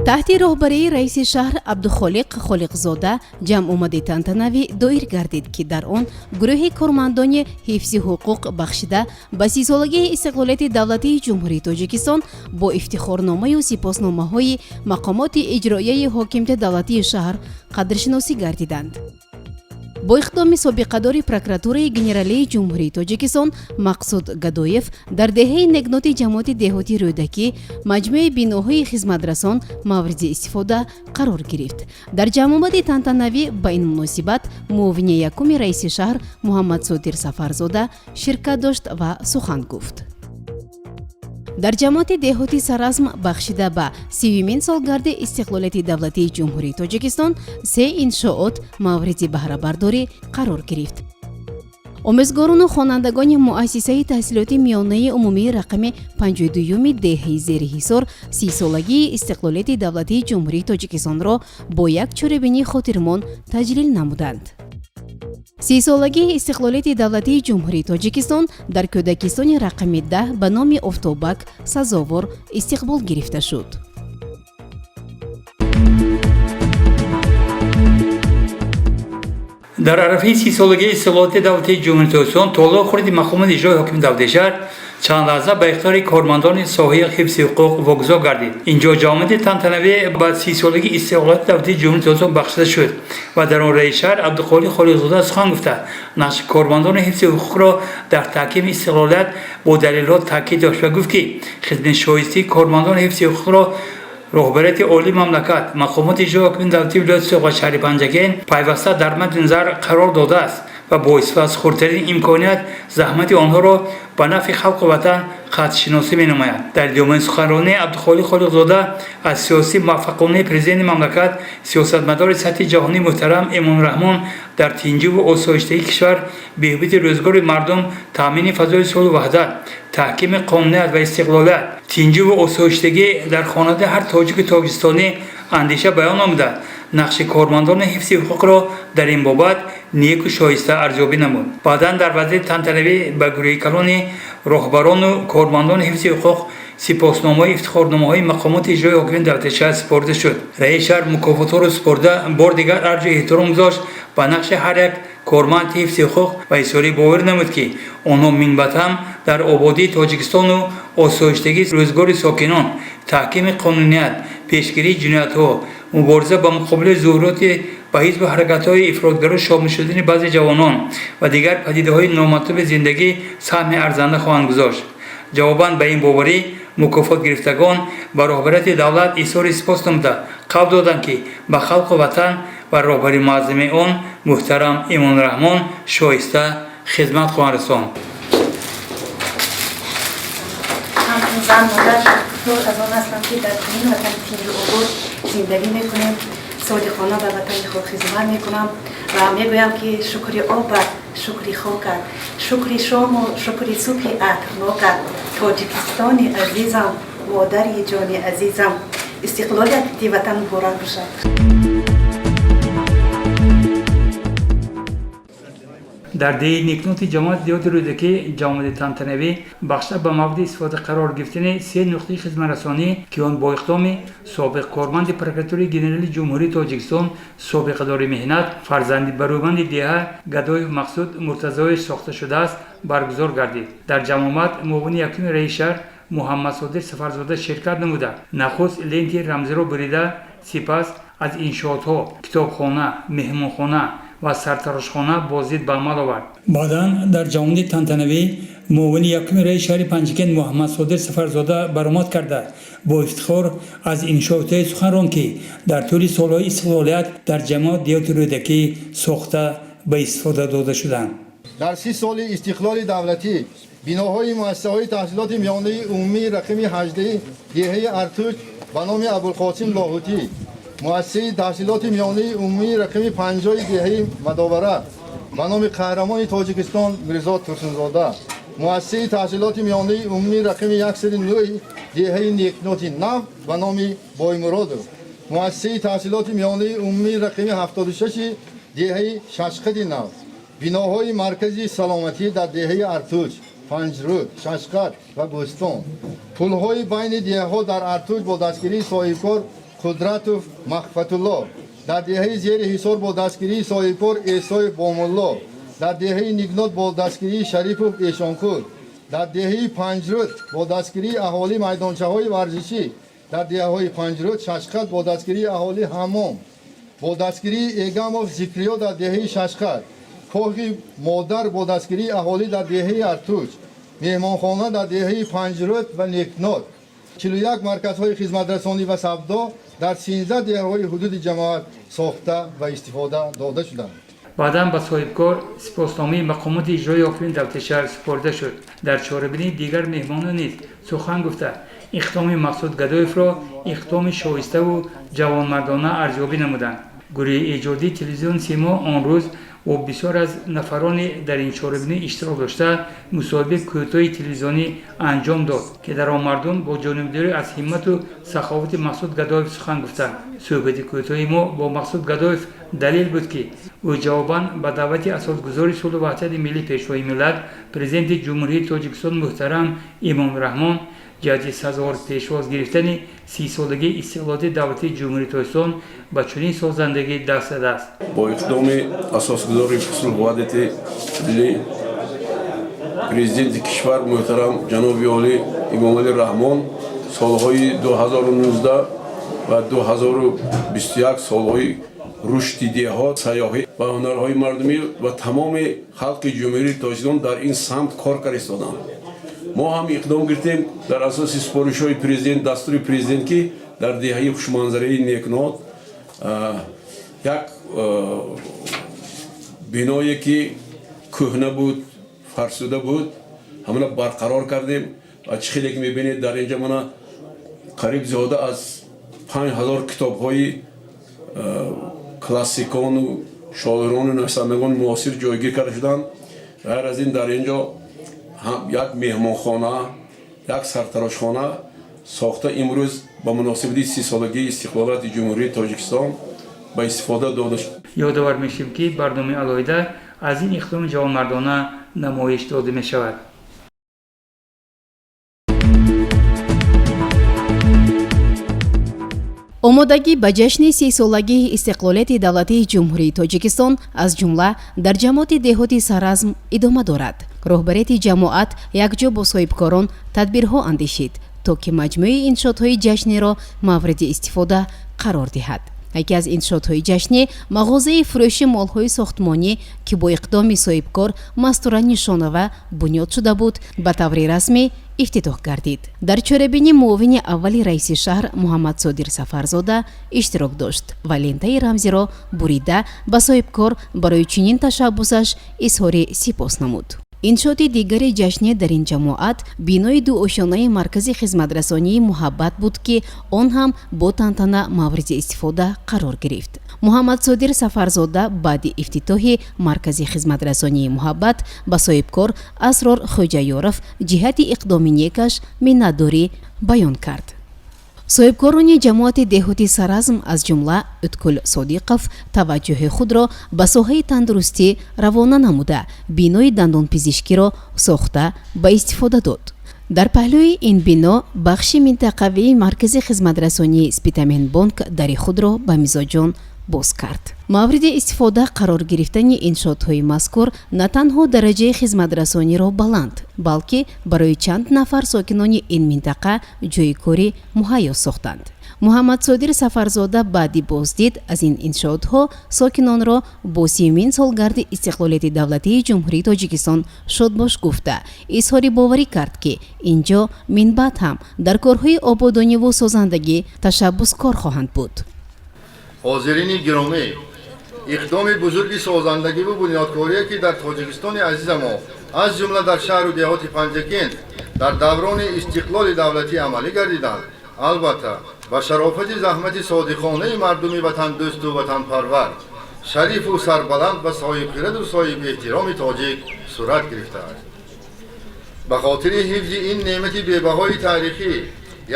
Таҳти роҳбарии раиси шаҳр Абдухолиқ Холиқзода ҷамъомади тантанавӣ доир гардид, ки дар он гурӯҳи кормандони ҳифзи ҳуқуқ, бахшида ба 30-солагии истиқлолияти давлатии Ҷумҳурии Тоҷикистон, бо ифтихорномаю сипосномаҳои мақомоти иҷроияи ҳокимияти давлатии шаҳр қадршиносӣ гардиданд. Бо иқдоми собиқадори Прокуратураи Генералии Ҷумҳурии Тоҷикистон Мақсуд Гадоев дар деҳаи Некноти ҷамоати деҳоти Рӯдакӣ маҷмӯи биноҳои хизматрасон мавриди истифода қарор гирифт. Дар ҷамъомади тантанавӣ ба ин муносибат муовини якуми раиси шаҳр Муҳаммадсодир Сафарзода ширкат дошт ва сухан гуфт. Дар ҷамоати деҳоти Саразм, бахшида ба 30-юмин солгарди истиқлолияти давлатии Ҷумҳурии Тоҷикистон, се иншоот мавриди баҳрабардорӣ қарор гирифт. Омӯзгорону хонандагони муассисаи таҳсилоти миёнаи умумии рақами 52-юми деҳаи Зери Ҳисор 30-солагии истиқлолияти давлатии Ҷумҳурии Тоҷикистонро бо як чорабинии хотирмон таҷлил намуданд. 30-солагии истиқлолияти давлатии Ҷумҳурии Тоҷикистон дар кӯдакистони рақами 10 ба номи Офтобак сазовор истиқбол гирифта шуд. Дар арафаи 30-солагии истиқлолияти давлатии Ҷумҳурии Тоҷикистон толори хурди мақомоти иҷрои ҳокими давлати шаҳр чанд лаҳза ба ихтиёри кормандони соҳаи ҳифзи ҳуқуқ вогузор гардид. Инҷо ҷамъомади тантанавӣ ба 30-солагии истиқлолияти давлатии Ҷумҳурии Тоҷикистон бахшида шуд ва дар он раиси шаҳр Абдуқолиқ Холиқзода сухан гуфта, нақши кормандони ҳифзи ҳуқуқро дар таҳкими истиқлолият бо далелҳо таъкид дошт ва гуфт, ки хизмати шоистаи кормандони ҳифзи ҳуқуқро роҳбарияти олии мамлакат, мақомоти иҷрои ҳокимияти давлатии вилояти Суғд ва шаҳри Панҷакент пайваста дар мадди назар қарор додааст ва бо истифода аз хурдтарин имконият заҳмати онҳоро ба нафъи халқу ватан қадршиносӣ менамояд. Дар идомаи суханронӣ Абдухолиқ Холиқзода аз сиёсии муваффақонаи президенти мамлакат, сиёсатмадори сатҳи ҷаҳонӣ муҳтарам Эмомалӣ Раҳмон дар тинҷиву осоиштагии кишвар, беҳбуди рӯзгори мардум, таъмини фазои сулҳу ваҳдат, таҳкими қонуният ва истиқлолият, тинҷиву осоиштагӣ дар хонадони ҳар тоҷику тоҷикистонӣ андеша баён намуда, нақши кормандони ҳифзи ҳуқуқро дар ин бобат неку шоиста арзёбӣ намуд. Баъдан дар вазъияти тантанавӣ ба гурӯҳи калони роҳбарону кормандони ҳифзи ҳуқуқ сипосномаҳои ифтихорномаҳои мақомоти иҷрои ҳокимияти давлати шаҳр супорида шуд. Раиси шаҳр мукофотҳоро супорида, бор дигар арҷу эҳтиром гузошт ба нақши ҳар як корманди ҳифзи ҳуқуқ ва изҳори боварӣ намуд, ки онҳо минбаъд ҳам дар ободии Тоҷикистону осоиштагии рӯзгори сокинон, таҳкими қонуният, пешгирии ҷиноятҳо, мубориза ба муқобили зуҳуроти ба ҳизбу ҳаракатҳои ифротгаро шомил шудани баъзе ҷавонон ва дигар падидаҳои номатлуби зиндагӣ саҳми арзанда хоҳанд гузошт. Ҷавобан ба ин боварӣ мукофотгирифтагон ба роҳбарияти давлат изҳори сипос намуда, қавл доданд, ки ба халқу ватан ва роҳбари муаззами он муҳтарам Эмомалӣ Раҳмон шоиста хизмат хоҳанд расонд. Ҳамчун зан, модар шукргузор аз он ҳастам, ки дар чунин ватани тинҷу обод зиндагӣ мекунем, содиқона ба ватани худ хизмат мекунам ва мегӯям, ки шукри обат, шукри хокат, шукри шому шукри субҳи атрнокат, Тоҷикистони азизам, модари ҷони азизам, истиқлолияти ватан муборак бошад. Дар деҳи Некноти ҷамоати деҳоти Рӯдакӣ ҷамъомади тантанавӣ, бахшида ба мавриди истифода қарор гирифтани се нуқтаи хизматрасонӣ, ки он бо иқдоми собиқ корманди Прокуратураи Генералии Ҷумҳурии Тоҷикистон, собиқадори меҳнат, фарзанди барӯманди деҳа Гадоев Мақсуд Муртазоевич сохта шудааст, баргузор гардид. Дар ҷамъомад муовини якуми раиси шаҳр Муҳаммадсодир Сафарзода ширкат намуда, нахуст ленти рамзиро бурида, сипас аз иншоотҳо, китобхона, меҳмонхона ва сартарошхона боздид ба амал овард. Баъдан дар ҷамъомади тантанавӣ муовини якуми раиси шаҳри Панҷакент Муҳаммадсодир Сафарзода баромад карда, бо ифтихор аз иншоотҳое сухан ронд, ки дар тӯли солҳои истиқлолият дар ҷамоат деҳоти Рӯдакӣ сохта ба истифода дода шуданд. Дар 30 соли истиқлоли давлатӣ биноҳои муассисаҳои таҳсилоти миёнаи умумии рақами 18 деҳаи Артуч ба номи Абулқосим Лоҳутӣ, муассисаи таҳсилоти миёнаи умумии рақами 50-и деҳаи Мадовара ба номи қаҳрамони Тоҷикистон Мирзо Турсунзода, муассисаи таҳсилоти миёнаи умумии рақами 109 деҳаи Некноти Нав ба номи Боймуродов, муассисаи таҳсилоти миёнаи умумии рақами 76-и деҳаи Шашқади Нав, биноҳои маркази саломатӣ дар деҳаи Артуч, Панҷруд, Шашқад ва Бӯстон, пулҳои байни деҳаҳо дар Артуч бо дастгирии соҳибкор. Қудратов Махфатулло, дар деҳаи Зери Ҳисор бо дастгирии соҳибкор Эсоев Бомулло, дар деҳаи Нигнот бо дастгирии Шарипов Эшонқул, дар деҳаи Панҷруд бо дастгирии аҳолӣ майдончаҳои варзишӣ, дар деҳаҳои Панҷруд, Шашқат бо дастгирии аҳолӣ ҳаммом, бо дастгирии Эгамов Зикриё дар деҳаи Шашқат, Коҳи Модар бо дастгирии аҳолӣ дар деҳаи Артуч, меҳмонхона дар деҳаи Панҷруд ва Некнот, 41 марказҳои хизматрасонӣ ва савдо дар 13 деҳаҳои ҳудуди ҷамоат сохта ва истифода дода шуданд. Баъдан ба соҳибкор сипосномаи мақомоти иҷроии ҳокимияти давлати шаҳр супорида шуд. Дар чорабинии дигар меҳмонон низ сухан гуфта, иқдоми Мақсуд Гадоевро иқдоми шоиставу ҷавонмардона арзёбӣ намуданд. Гурӯҳи эҷодии телевизиони Симо он рӯз бо бисёр аз нафароне дар ин чорабинӣ иштирок дошта мусоҳибаи кӯтоҳи телевизионӣ анҷом дод, ки дар он мардум бо ҷонибдорӣ аз ҳиммату саховати Мақсуд Гадоев сухан гуфтанд. Суҳбати кӯтоҳи мо бо Мақсуд Гадоев далел буд, ки ӯ ҷавобан ба даъвати асосгузори сулҳу ваҳдати миллӣ, Пешвои миллат, Президенти Ҷумҳурии Тоҷикистон муҳтарам Эмомалӣ Раҳмон ҷиҳати сазовор пешвоз гирифтани 30-солагии истиқлолияти давлатии Ҷумҳурии Тоҷикистон ба чунин созандагӣ даст задааст. Бо иқдоми асосгузори сулҳу ваҳдати миллӣ, Президенти кишвар муҳтарам ҷаноби олӣ Эмомалӣ Раҳмон солҳои 2019 ва 2021 солҳои рушди деҳот, сайёҳӣ ва ҳунарҳои мардумӣ ва тамоми халқи Ҷумҳурии Тоҷикистон дар ин самт кор карда истоданд. Мо ҳам иқдом гирифтем дар асоси супоришҳои президент, дастури президент, ки дар деҳаи хушманзараи Некнот як биное, ки кӯҳна буд, фарсуда буд, ҳамона барқарор кардем. Ва чӣ хеле ки мебинед, дар инҷа мана қариб зиёда аз 5000 китобҳои классикону шоирону нависандагони муосир ҷойгир карда шуданд. Ғайр аз ин, дар ин ҷо як меҳмонхона, як сартарошхона сохта, имрӯз ба муносибати 30-солагии истиқлолияти Ҷумҳурии Тоҷикистон ба истифода дода шуд. Ёдовар мешавем, ки барномаи алоҳида аз ин иқдоми ҷавонмардона намоиш дода мешавад. Омодагӣ ба ҷашни 30-солагии истиқлолияти давлатии Ҷумҳурии Тоҷикистон, аз ҷумла дар ҷамоати деҳоти Саразм, идома дорад. Роҳбарияти ҷамоат якҷо бо соҳибкорон тадбирҳо андешид, то ки маҷмӯи иншоотҳои ҷашниро мавриди истифода қарор диҳад. Яке аз иншоотҳои ҷашнӣ мағозаи фурӯши молҳои сохтмонӣ, ки бо иқдоми соҳибкор Мастура Нишонова бунёд шуда буд, ба таври расмӣ ифтитоҳ гардид. Дар чорабинӣ муовини аввали раиси шаҳр Муҳаммадсодир Сафарзода иштирок дошт ва лентаи рамзиро бурида, ба соҳибкор барои чунин ташаббусаш изҳори сипос намуд. Иншооти дигари ҷашнӣ дар ин ҷамоат бинои дуошёнаи маркази хизматрасонии Муҳаббат буд, ки он ҳам бо тантана мавриди истифода қарор гирифт. Муҳаммадсодир Сафарзода баъди ифтитоҳи маркази хизматрасонии Муҳаббат ба соҳибкор Асрор Хоҷаёров ҷиҳати иқдоми некаш миннатдорӣ баён кард. Соҳибкорони ҷамоати деҳоти Саразм, аз ҷумла Ӯткул Содиқов, таваҷҷӯҳи худро ба соҳаи тандурустӣ равона намуда, бинои дандонпизишкиро сохта ба истифода дод. Дар паҳлӯи ин бино бахши минтақавии маркази хизматрасонии Спитаменбонк дари худро ба мизоҷон боз кард. Мавриди истифода қарор гирифтани иншоотҳои мазкур на танҳо дараҷаи хизматрасониро баланд, балки барои чанд нафар сокинони ин минтақа ҷойи корӣ муҳайё сохтанд. Муҳаммадсодир Сафарзода баъди боздид аз ин иншоотҳо сокинонро бо 30-умин солгарди истиқлолияти давлатии Ҷумҳурии Тоҷикистон шодбош гуфта, изҳори боварӣ кард, ки ин ҷо минбаъд ҳам дар корҳои ободониву созандагӣ ташаббускор хоҳанд буд. Ҳозирини гиромӣ, иқдоми бузурги созандагиву бунёдкорие, ки дар Тоҷикистони азизамо, аз ҷумла дар шаҳру деҳоти Панҷакент дар даврони истиқлоли давлатӣ амалӣ гардиданд, албатта, ба шарофати заҳмати содиқонаи мардуми ватандӯсту ватанпарвар, шарифу сарбаланд ва соҳибхираду соҳибэҳтироми тоҷик сурат гирифтааст. Ба хотири ҳифзи ин неъмати бебаҳои таърихӣ,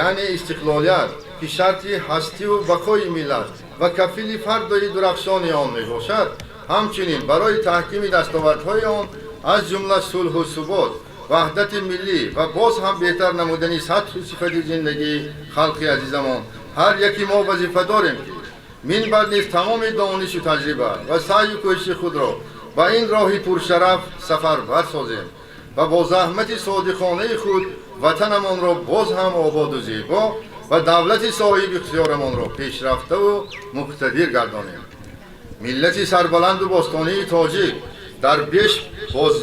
яъне истиқлолият, ки шарти ҳастиву бақои миллат ва кафили фардои дурахшони он мебошад, ҳамчунин барои таҳкими дастовардҳои он, аз ҷумла сулҳу субот, ваҳдати миллӣ ва боз ҳам беҳтар намудани сатҳу сифати зиндагии халқи азизамон, Ҳар яки мо вазифа дорем, ки минбаъд низ тамоми донишу таҷриба ва саъю кӯшиши худро ба ин роҳи пуршараф сафарбар созем ва бо заҳмати содиқонаи худ ватанамонро боз ҳам ободу зебо ва давлати соҳиби ихтиёрамонро пешрафтаву муқтадир гардонем. Миллати сарбаланду бостонии тоҷик дар пеш боз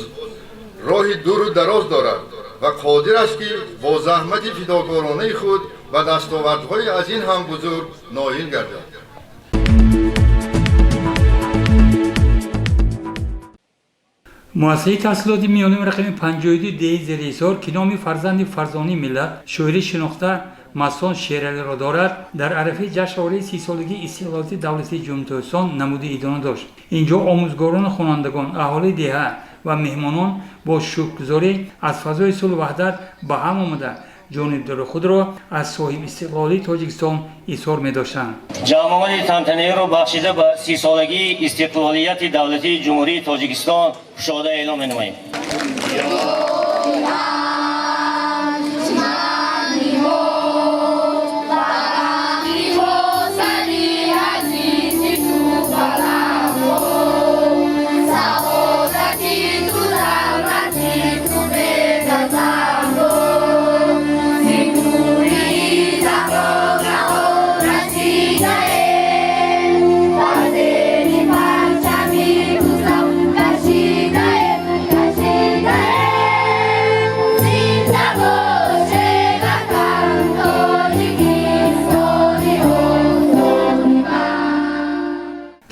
роҳи дуру дароз дорад ва қодир аст, ки бо заҳмати фидокоронаи худ ба дастовардҳои аз ин ҳам бузург ноил гардад. Муассисаи таҳсилоти миёнаи рақами 52 деҳи Зериҳисор, ки номи фарзанди фарзонии миллат, шоири шинохта Масон Шералиро дорад, дар арафаи ҷашнвораи 30-солагии истиқлолияти давлатии Ҷумҳурии Тоҷикистон намуди идона дошт. Инҷо омӯзгорону хонандагон, аҳолии деҳа ва меҳмонон бо шукргузорӣ аз фазои сулҳу ваҳдат ба ҳам омада, ҷонибдори худро аз соҳибистиқлолии Тоҷикистон изҳор медоштанд. Ҷамъомади тантанаиро бахшида ба 30-солагии истиқлолияти давлатии Ҷумҳурии Тоҷикистон кушода эълом менамоем.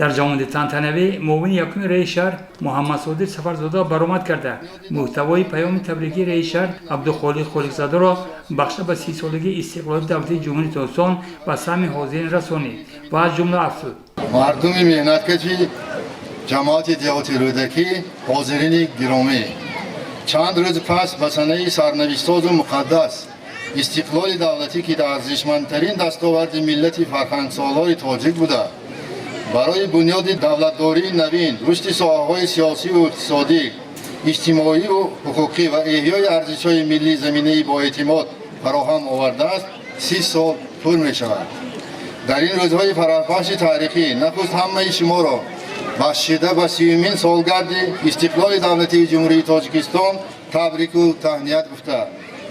Дар ҷамъомади тантанавӣ муовини якуми раиси шаҳр Муҳаммадсодиқ Сафарзода баромад карда, мӯҳтавои паёми табрикии раиси шаҳр Абдухолиқ Холиқзодаро бахшида ба 30-солагии истиқлолияти давлатии Ҷумҳурии Тоҷикистон ба самъи ҳозирин расонид ва аз ҷумла афзуд: Мардуми меҳнаткаши ҷамоати деҳоти Рӯдакӣ, ҳозирини гиромӣ, чанд рӯз пас ба санаи сарнавиштсозу муқаддас истиқлоли давлатӣ, ки арзишмандтарин дастоварди миллати фарҳангсолори тоҷик буда, барои бунёди давлатдории навин, рушди соҳаҳои сиёсиву иқтисодӣ, иҷтимоиву ҳуқуқӣ ва эҳёи арзишҳои миллӣ заминаи боэътимод фароҳам овардааст, 30 сол пур мешавад. Дар ин рӯзҳои фараҳбахши таърихӣ нахуст ҳамаи шуморо бахшида ба 30-умин солгарди истиқлоли давлатии Ҷумҳурии Тоҷикистон табрику таҳният гуфта,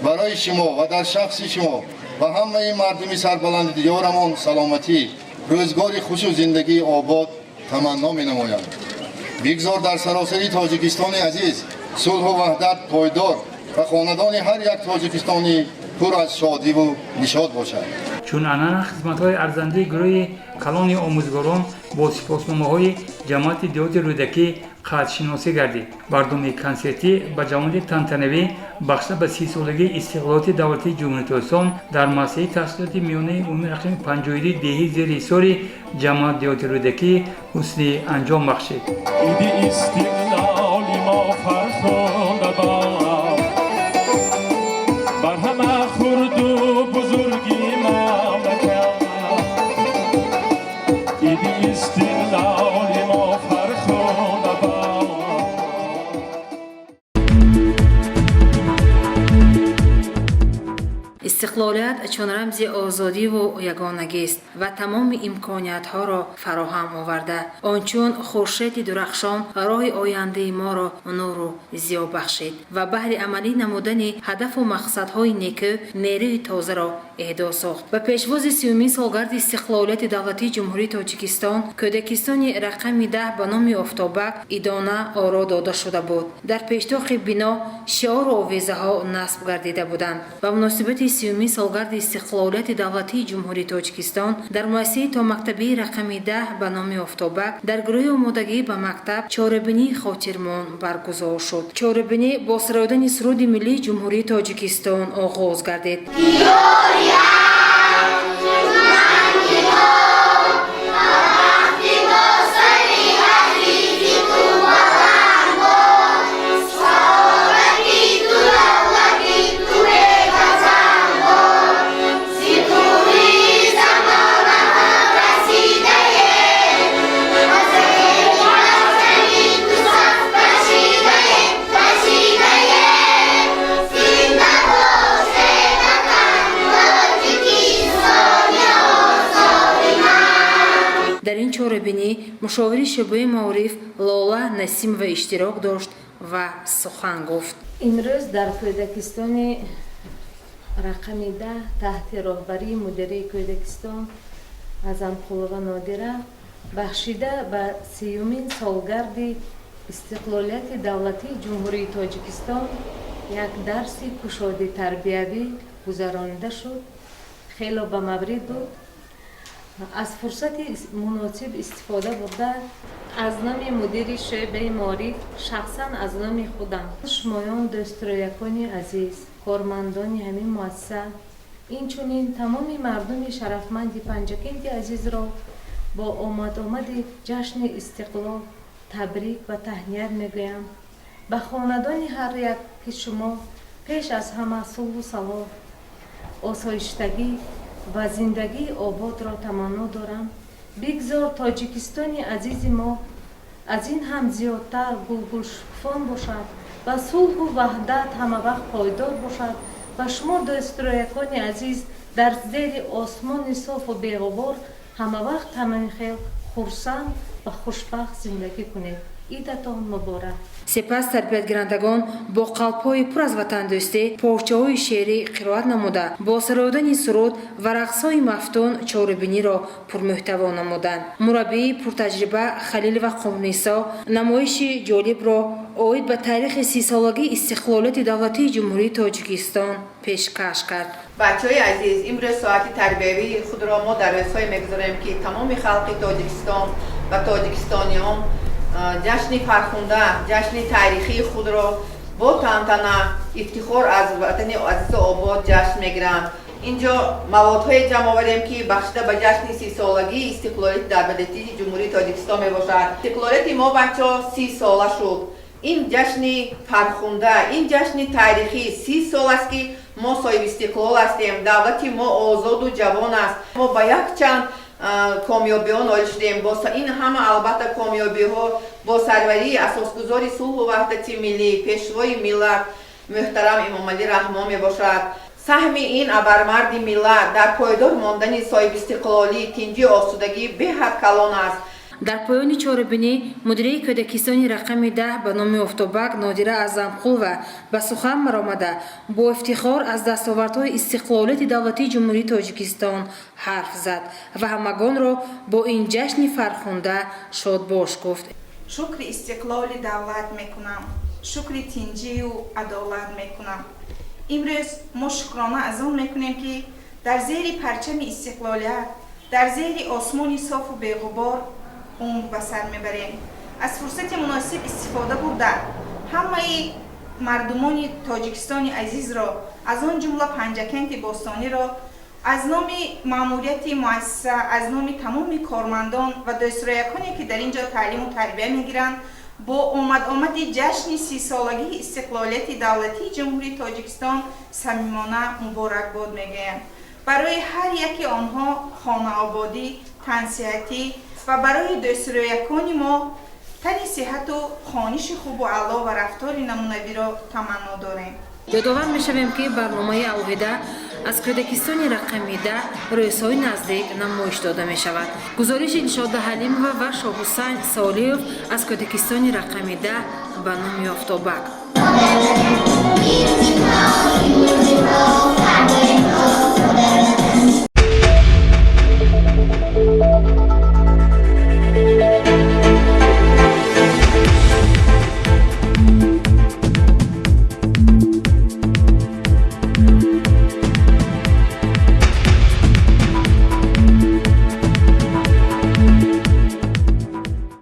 барои шумо ва дар шахси шумо ва ҳамаи мардуми сарбаланди диёрамон саломатӣ, рӯзгори хушу зиндагии обод таманно менамоям. Бигзор дар саросари Тоҷикистони азиз сулҳу ваҳдат пойдор ва хонадони ҳар як тоҷикистонӣ пур аз шодиву нишод бошад. Чун анъана, хизматҳои арзандаи гурӯҳи калони омӯзгорон бо сипосномаҳои ҷамоати деҳоти Рӯдакӣ қадршиносӣ гардид. Барномаи консертӣ ба ҷамъомади тантанавӣ бахшида ба 30-солагии истиқлолияти давлатии Ҷумҳурии Тоҷикистон дар муассисаи таҳсилоти миёнаи умумии рақами 52 деҳи Зери Ҳисори ҷамоат деҳоти Рӯдакӣ ҳусни анҷом бахшид. Иди истиқлоли мо фархунда бод бар ҳама хурду бузурги мамлакат. Иди истиқлоли мо фархунда бод. Истиқлолият чун рамзи озодиву ягонагист ва тамоми имкониятҳоро фароҳам оварда, он чун хуршеди дурахшон роҳи ояндаи моро нуру зиё бахшид ва баҳри амалӣ намудани ҳадафу мақсадҳои некӯ нерӯи тозаро эҳдо сохт. Ба пешвози 30-умин солгарди истиқлолияти давлатии Ҷумҳурии Тоҷикистон кӯдакистони рақами 10 ба номи Офтобак идона оро дода шуда буд. Дар пештоқи бино шиору овезаҳо насб гардида буданд. Ба муносибати 30-умин солгарди истиқлолияти давлатии Ҷумҳурии Тоҷикистон дар муассисаи томактабии рақами 10 ба номи Офтобак дар гурӯҳи омодагӣ ба мактаб чорабинии хотирмон баргузор шуд. Чорабинӣ бо сароидани суруди миллии Ҷумҳурии Тоҷикистон оғоз гардид. Мушовири шӯъбаи маориф Лола Насимова иштирок дошт ва сухан гуфт. Имрӯз дар кӯдакистони рақами 10 таҳти роҳбарии мудири кӯдакистон Аъзамқулова Нодира бахшида ба 30-юмин солгарди истиқлолияти давлатии Ҷумҳурии Тоҷикистон як дарси кушоди тарбиявӣ гузаронида шуд. Хело ба маврид буд. Аз фурсати муносиб истифода бурда, аз номи мудири шӯъбаи маориф, шахсан аз номи худам, шумоён, дӯстрӯякони азиз, кормандони ҳамин муассиса, инчунин тамоми мардуми шарафманди Панҷакенти азизро бо омад-омади ҷашни истиқлол табрик ва таҳният мегӯям. Ба хонадони ҳар яки шумо пеш аз ҳама сулҳу салоҳ, осоиштагӣ ва зиндагии ободро таманно дорам. Бигзор Тоҷикистони азизи мо аз ин ҳам зиёдтар гулгулшукуфон бошад ва сулҳу ваҳдат ҳамавақт пойдор бошад ва шумо, дӯстрӯякони азиз, дар зери осмони софу беғубор ҳамавақт ҳамин хел хурсанд ва хушбахт зиндагӣ кунед. Идатон муборак! Сипас тарбиятгирандагон бо қалбҳои пур аз ватандӯстӣ порчаҳои шеърӣ қироат намуда, бо сародани суруд ва рақсҳои мафтун чорабиниро пурмуҳтаво намуданд. Мураббии пуртаҷриба Халилова Қумнисо намоиши ҷолибро оид ба таърихи 30-солагии истиқлолияти давлатии Ҷумҳурии Тоҷикистон пешкаш кард. Бачаҳои азиз, имрӯз соати тарбиявии худро мо дар рӯзҳое мегузорем, ки тамоми халқи Тоҷикистон ва тоҷикистониён ҷашни фархунда, ҷашни таърихии худро бо тантана, ифтихор аз ватани азизу обод ҷашн мегиранд. Инҷо маводҳое ҷамъ овардем, ки бахшида ба ҷашни 30-солагии истиқлолияти давлатии Ҷумҳурии Тоҷикистон мебошад. Истиқлолияти мо, бачаҳо, 30 сола шуд. Ин ҷашни фархунда, ин ҷашни таърихӣ, 30 сол аст, ки мо соҳиби истиқлол ҳастем. Давлати мо озоду ҷавон аст. Мо ба якчанд комёбиҳо ноил шудем. Бо ин ҳама, албатта, комёбиҳо бо сарварии асосгузори сулҳу ваҳдати миллӣ, пешвои миллат муҳтарам Эмомалӣ Раҳмон мебошад. Саҳми ин абармарди миллат дар пойдор мондани соҳибистиқлолӣ, тинҷию осудагӣ беҳад калон аст. Дар поёни чорабинӣ мудири кӯдакистони рақами 10 ба номи Офтобак Нодира Аъзамқулова ба сухан баромада, бо ифтихор аз дастовардҳои истиқлолияти давлатии Ҷумҳурии Тоҷикистон ҳарф зад ва ҳамагонро бо ин ҷашни фархунда шодбош гуфт. Шукри истиқлоли давлат мекунам, шукри тинҷию адолат мекунам. Имрӯз мо шукрона аз он мекунем, ки дар зери парчами истиқлолият, дар зери осмони софу беғубор умр ба сар мебарем. Аз фурсати муносиб истифода бурда, ҳамаи мардумони Тоҷикистони азизро, аз он ҷумла Панҷакенти бостониро, аз номи маъмурияти муассиса, аз номи тамоми кормандон ва дӯстрӯяконе, ки дар ин ҷо таълиму тарбия мегиранд, бо омад-омади ҷашни 30-солагии истиқлолияти давлатии Ҷумҳурии Тоҷикистон самимона муборакбод мегӯям. Барои ҳар яки онҳо хонаободӣ, тансиҳатӣ ва барои дӯстрӯякони мо тани сиҳату хониши хубу аъло ва рафтори намунавиро таманно дорем. Ёдовар мешавем, ки барномаи алоҳида аз кӯдакистони рақами 10 рӯзҳои наздик намоиш дода мешавад. Гузориши Дилшода Ҳалимова ва Шоҳҳусайн Солиев аз кӯдакистони рақами 10 ба номи Офтобак.